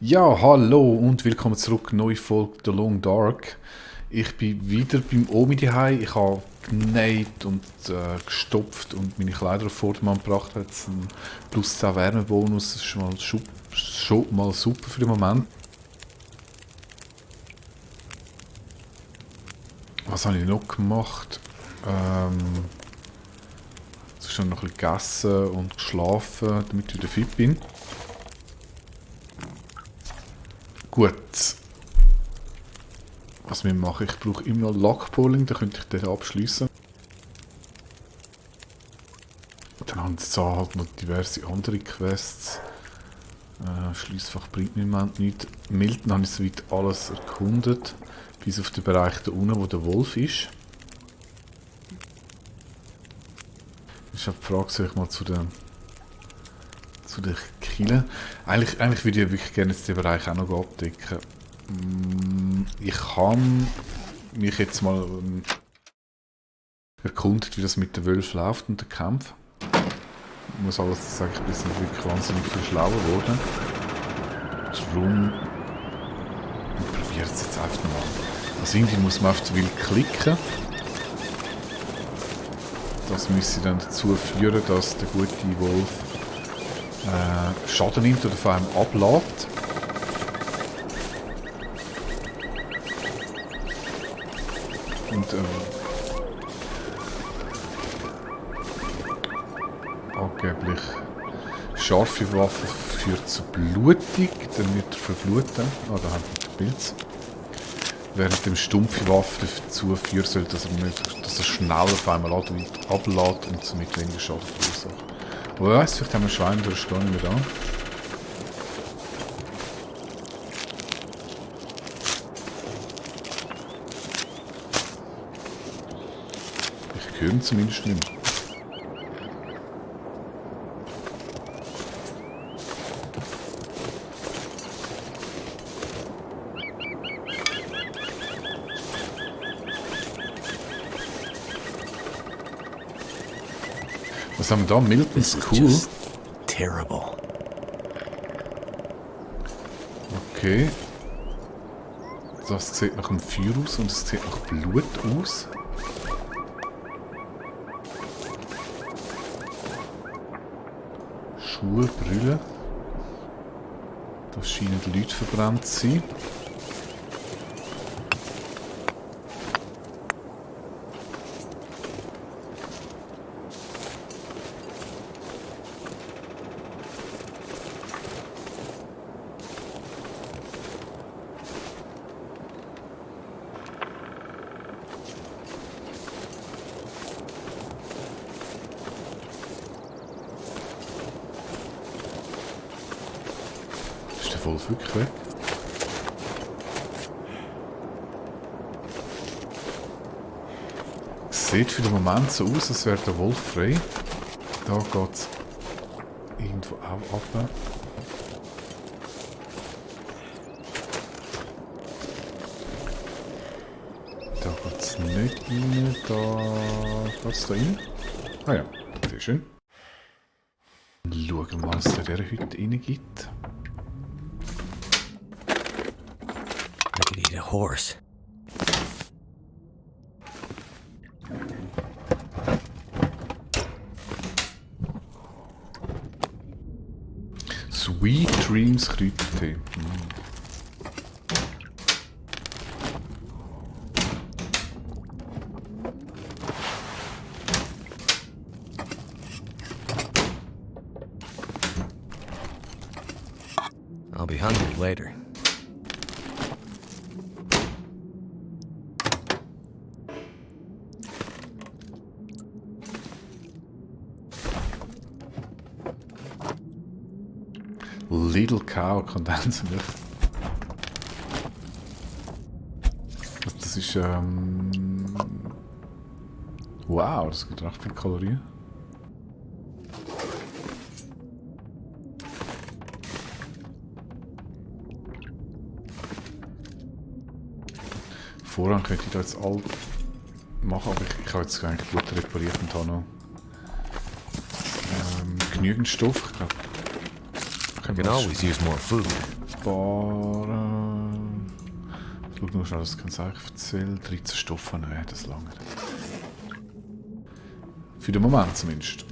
Ja, hallo und willkommen zurück, neue Folge The Long Dark. Ich bin wieder beim Omi daheim. Ich habe genäht und gestopft und meine Kleider auf Vordermann gebracht. Hat einen plus 10 Wärmebonus. Das ist schon mal super für den Moment. Was habe ich noch gemacht? Ich habe noch ein bisschen gegessen und geschlafen, damit ich wieder fit bin. Gut. Was wir machen, ich brauche immer noch Lockpulling, da könnte ich den abschließen. Dann haben sie halt noch diverse andere Quests. Schliessfach bringt mir im Moment nichts. Milton habe ich soweit alles erkundet, bis auf den Bereich da unten, wo der Wolf ist. Ich habe die Frage, soll ich mal zu den Killen. Eigentlich würde ich wirklich gerne jetzt den Bereich auch noch abdecken. Ich habe mich jetzt mal erkundet, wie das mit den Wölfen läuft und den Kämpfen. Ich muss alles sagen, ich bin jetzt nicht wirklich wahnsinnig viel schlauer geworden. Darum probiere es jetzt einfach mal. Also irgendwie muss man auf wild klicken. Das müsste dann dazu führen, dass der gute Wolf Schaden nimmt oder vor allem ablädt. Und angeblich scharfe Waffe führt zu Blutung, dann wird er verbluten. Ah, da haben wir den Pilz. Während dem stumpfe Waffe dazu führen soll, dass er schneller auf einmal ablädt und somit weniger Schaden verursacht. Wer weiß, vielleicht haben wir Schweine, da stehe ich nicht mehr da. Ich höre ihn zumindest nicht mehr. Was haben wir da? Milton's Cool. Terrible. Okay. Das sieht nach einem Feuer aus und es sieht nach Blut aus. Schuhe, Brille. Da scheinen Leute verbrannt zu sein. Ist der Wolf wirklich weg? Es sieht für den Moment so aus, als wäre der Wolf frei. Da geht es irgendwo auch ab. Da geht es nicht rein. Da geht es da rein. Ah ja, sehr schön. Schauen wir mal, was es in dieser Hütte rein gibt. I could eat a horse. Sweet Dreams Kräutertee. I'll be hungry later. Little Cow Condenser. Das ist wow, das gibt recht viele Kalorien. Vorhang könnte ich da jetzt all machen, aber ich habe jetzt eigentlich gut repariert und habe noch genügend Stoff. Ich glaube, You can always use more food. sparen. Schau nur schnell, das kann ich eigentlich erzählen. 13 Stoffe, nein, das lange. Für den Moment zumindest.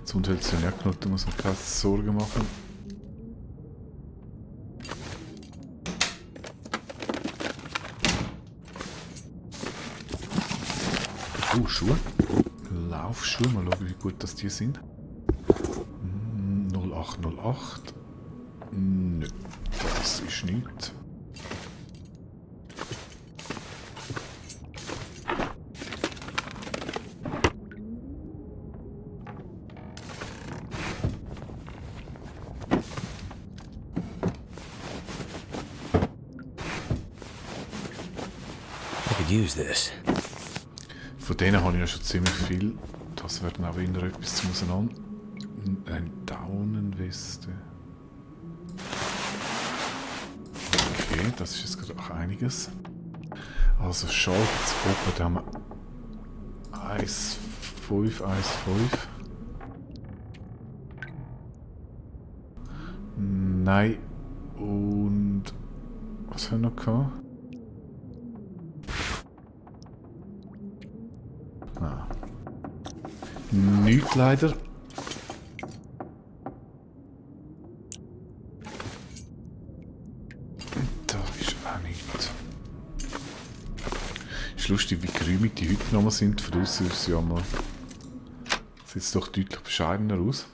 Das Hundhölz ist ja nicht genug, da muss man keine Sorgen machen. Schuhe. Laufschuhe, mal schauen, wie gut das die sind. 0808. Nö, das ist nicht. I could use this. Von denen habe ich ja schon ziemlich viel. Das wird auch wieder etwas zum Auseinander. Eine Daunenweste. Okay, das ist jetzt gerade auch einiges. Also Schal jetzt oben, da haben wir 1,5, 1,5. Nein. Und was haben wir noch gehabt? Nicht leider. Da ist auch nicht. Ist lustig, wie geräumig die Hütten nochmal sind. Von außen ist sie ja mal. Sieht es doch deutlich bescheidener aus.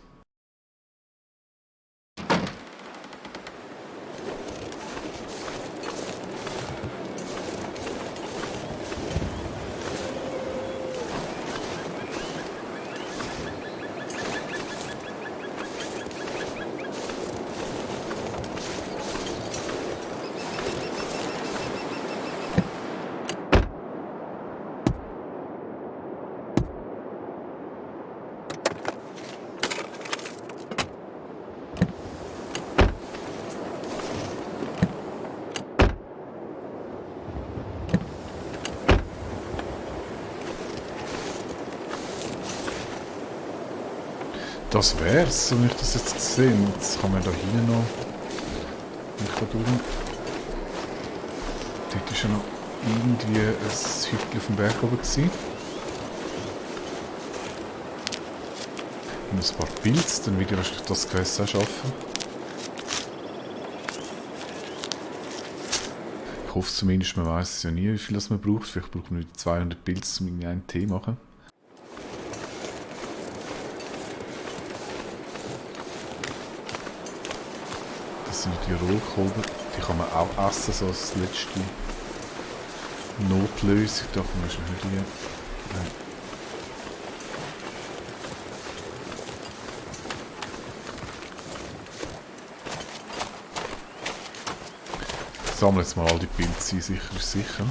Das wär's, so wie ich das jetzt gesehen. Jetzt kann man da hinten noch. Ich kann durch. Dort ist ja noch irgendwie ein Hütchen auf dem Berg oben gewesen. Und ein paar Pilze, dann würde ich wahrscheinlich das Gewässer auch schaffen. Ich hoffe zumindest, man weiß ja nie, wie viel das man braucht. Vielleicht braucht man wieder 200 Pilze, um einen Tee zu machen. Das sind die Rohkolben, die kann man auch essen, so als letzte Notlösung. Da kann man schon nicht rein. Nein. Ich sammle jetzt mal all die Pilze, sicher ist sicher.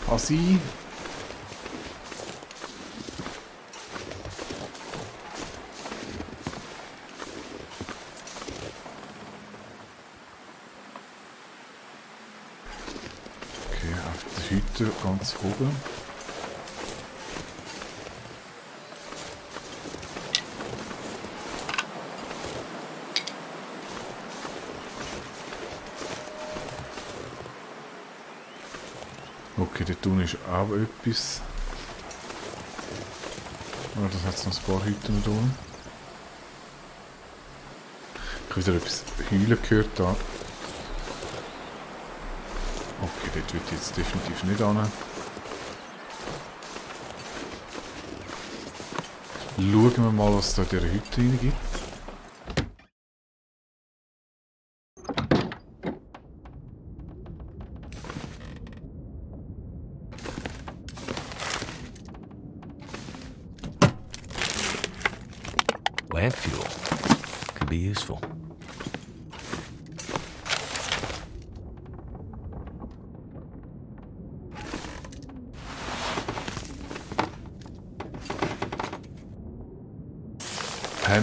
Hasi. Okay, auf der Hütte ganz oben. Okay, dort unten ist auch etwas. Oh, das hat noch ein paar Hütten da unten. Ich habe wieder etwas heulen gehört da. Okay, dort wird jetzt definitiv nicht hin. Schauen wir mal, was es da in dieser Hütte rein gibt. Lamp fuel. could be useful.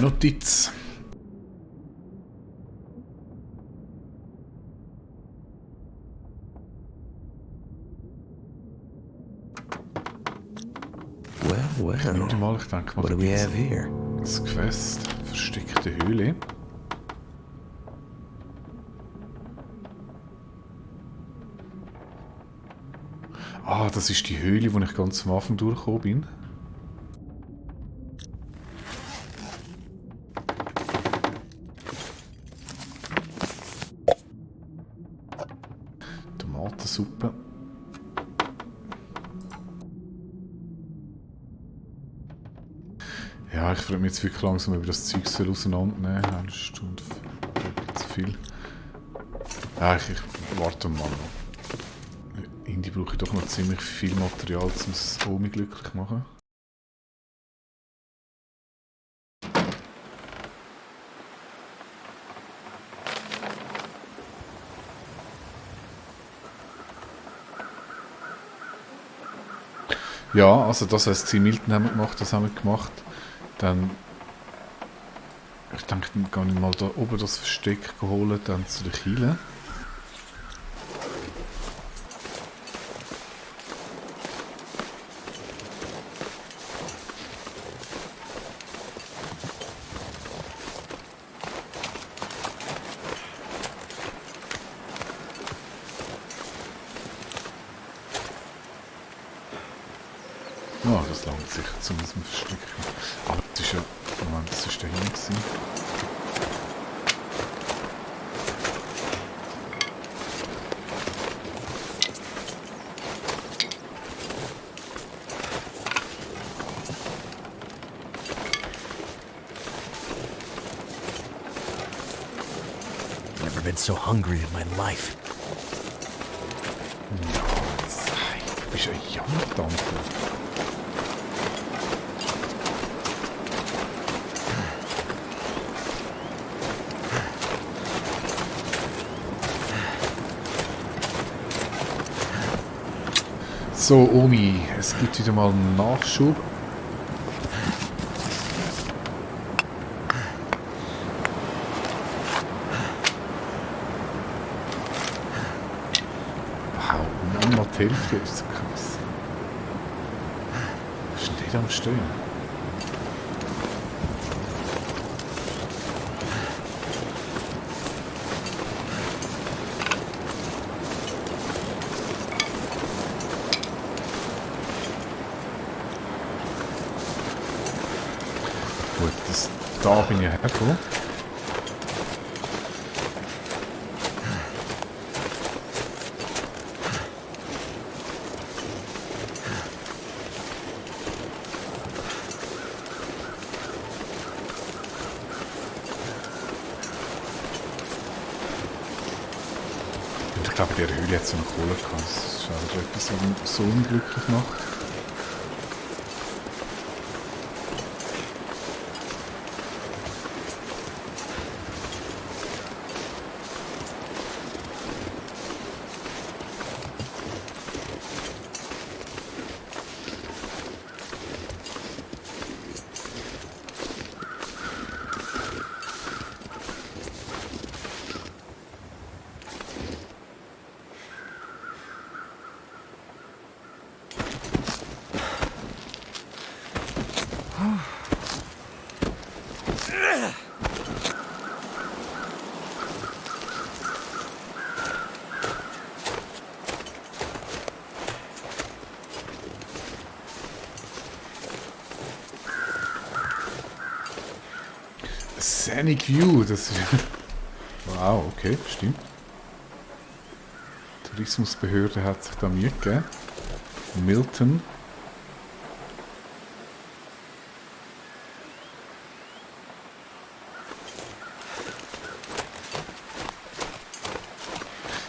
Notiz. Well, Mal, ich denke mal, what do we have here? das Quest, versteckte Höhle. Ah, das ist die Höhle, wo ich ganz am Anfang durchgekommen bin. Tomatensuppe. Ja, ich frage mich jetzt wirklich langsam, ob ich das Zeug auseinandernehmen soll. Eine Stunde, zu viel. Ja, ich warte mal noch. Irgendwie brauche ich doch noch ziemlich viel Material, um es Omi glücklich zu machen. Ja, also das heißt, Milton haben wir gemacht, das haben wir gemacht. Dann, ich denke, dann gehe ich mal da oben das Versteck holen, dann zu den Kielen. Ja, das langt sich zu diesem Versteck. Aber das ist ja... Moment, das ist dahin gewesen. Never been so hungry in my life. Du bist eine Jammertante. So, Omi, es gibt wieder mal einen Nachschub. Wow, und mal die Hälfte ist so krass. Was ist denn der am Stehen? Gut, da bin ich hergekommen. Und ich glaube, in dieser Höhle hat es ja noch Kohle gehabt. Das ist auch etwas, was mich so unglücklich macht. Scenic View, das ist... Wow, okay, stimmt. Die Tourismusbehörde hat sich da Mühe gegeben. Milton.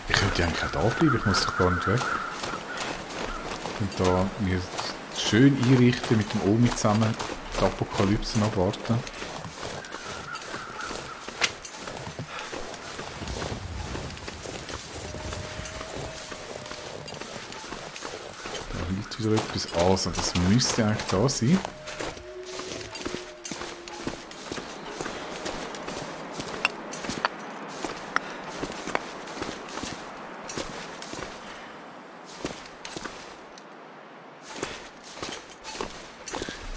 Ich könnte eigentlich auch da bleiben, ich muss doch gar nicht weg. Und da mir schön einrichten mit dem Omi zusammen die Apokalypse abwarten. fehlt wieder etwas. Also, das müsste eigentlich da sein.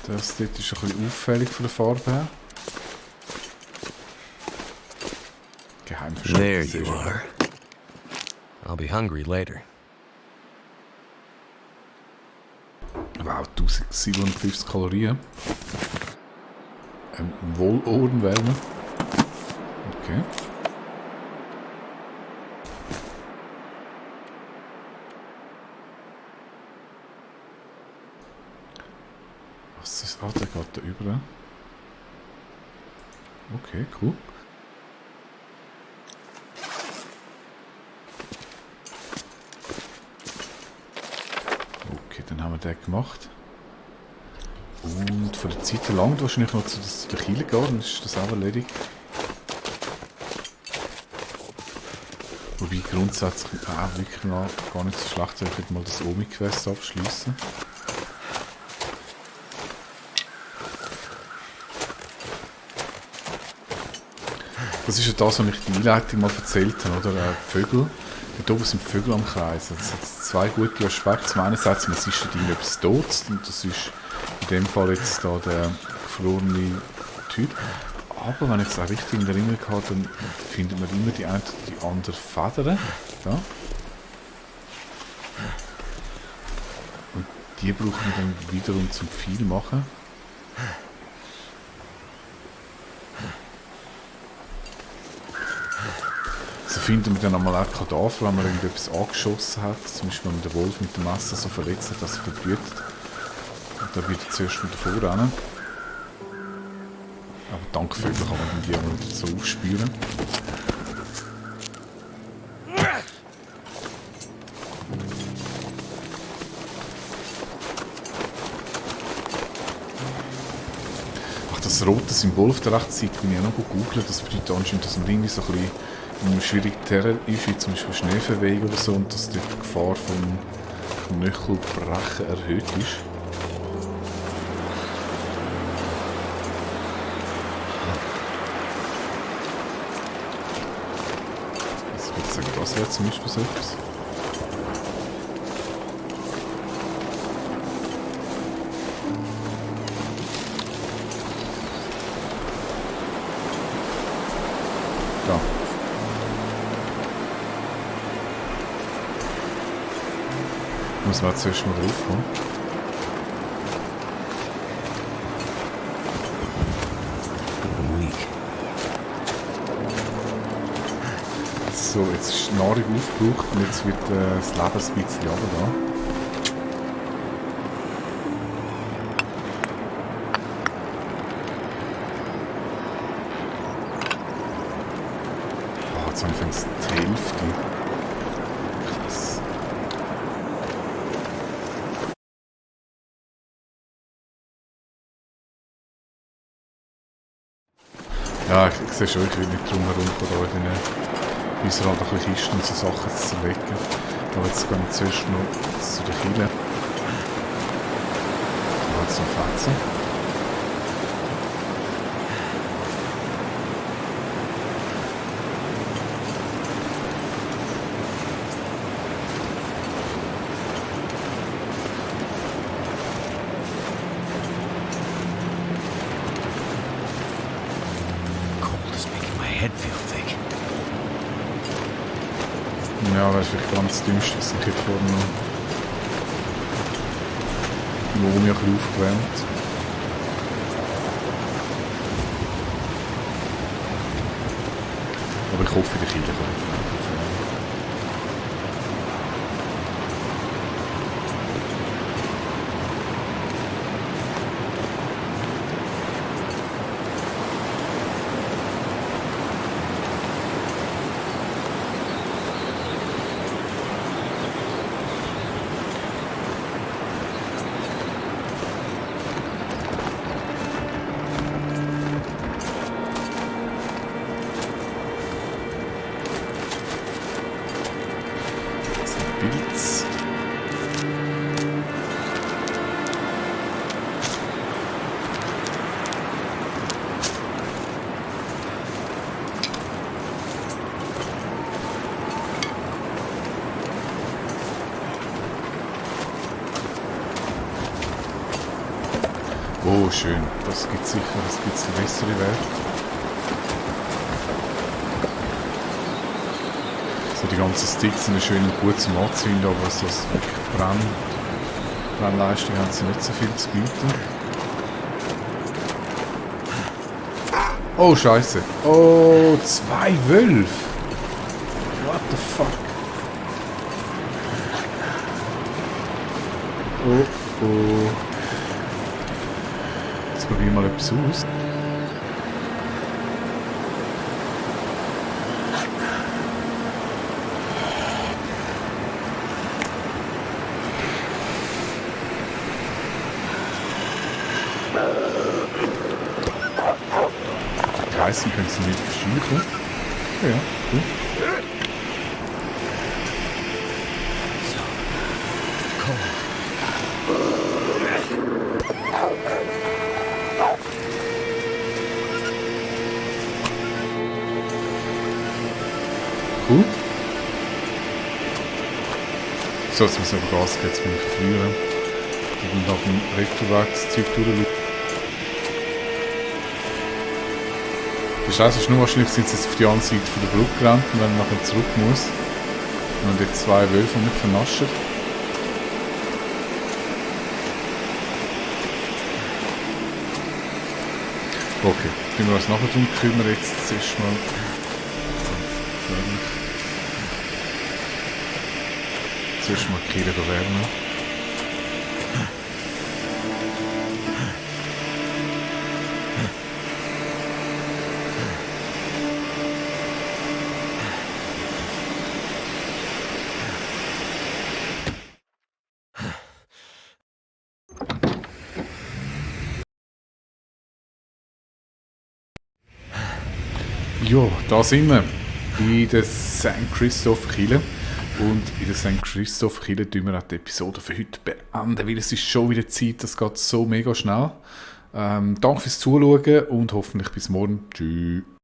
Das dort ist ein bisschen auffällig von der Farbe her. Geheim There versteckt. you are. I'll be hungry later. Wow, 1750 Kalorien. Wohlohrenwärmer. Okay. Was ist... Ah, der geht da über. Okay, cool. Okay, dann haben wir den gemacht. Und von der Zeit lang wahrscheinlich noch zu der Kiele gehen, dann ist das auch erledigt. Wobei grundsätzlich auch wirklich noch gar nicht so schlecht wäre, ich würde mal das Omi-Quest abschließen. Das ist ja das, was ich die Einleitung mal erzählt habe, oder? Vögel. Dort oben sind Vögel am Kreisen. Das hat zwei gute Aspekte. Zum einen sagt man, es ist dort etwas Totes, und das ist in dem Fall jetzt da der gefrorene Typ. Aber wenn ich es auch richtig in Erinnerung habe, dann findet man immer die eine oder die andere Federn. Da. Und die brauchen wir dann wiederum zum Pfeil machen. So finden wir dann einmal auch Kadaver, wenn man irgendetwas angeschossen hat. Zum Beispiel, wenn man den Wolf mit dem Messer so verletzt hat, dass er verblüht. Und dann wird er zuerst wieder vorrennen. Aber dank Vögel kann man die auch wieder so aufspüren. Ach, das rote Symbol auf der rechten Seite, wenn ich auch noch google, das bedeutet anscheinend, dass man irgendwie so ein bisschen in einem schwierigen Terrain ist, wie zum Beispiel Schneeverwehung oder so, und dass dort die Gefahr vom Knöchelbrechen erhöht ist. Also ich würde sagen, das wäre zum Beispiel so etwas. Da. Muss man zuerst mal drauf kommen. I'm weak. So, jetzt ist die Nahrung aufgebraucht und jetzt wird das Leben ein bisschen runtergehen. Ah, jetzt anfängt es die Hälfte. Krass. Ja, ich sehe schon, ich will nicht drum herum da in den Häusern halt ein bisschen Kisten und so Sachen zu zerlegen. Aber jetzt gehen wir zuerst noch zu der Kille. Da hat es noch Fetzen. Cold is making my head feel thick. Ja, das ist vielleicht ganz dümmst, dass ich jetzt vorhin noch die Mumie ein bisschen aufgewärmt. Aber ich hoffe, die Kinder kommen. Oh, schön. Das gibt sicher ein bisschen bessere Welt. So, die ganzen Sticks sind schön und gut zum Anzünden, aber so das Brennleistung haben sie nicht so viel zu bieten. Oh, Scheiße. Oh, 2 Wölfe. What the fuck? Oh, oh. Jetzt probieren wir mal etwas aus. Geißen können sie nicht verschieben. Ja, gut. So cold. Cool. So, jetzt muss ich aber Gas geben, jetzt bin ich verfrieren. Und nach dem Retourweg das Zeug durchschauen. Das ist also nur wahrscheinlich, sind sie jetzt auf die andere Seite von der Brücke gerannt und wenn man nachher zurück muss. Und jetzt 2 Wölfe nicht vernaschen. Okay, wenn wir uns nachher drum kümmern, jetzt zuerst mal. Zuerst mal die Kiele wärmen. Ja, da sind wir in der St. Christoph Kirche. Und in der St. Christoph Kirche tun wir auch die Episode für heute beenden, weil es ist schon wieder Zeit, das geht so mega schnell. Danke fürs Zuschauen und hoffentlich bis morgen. Tschüss.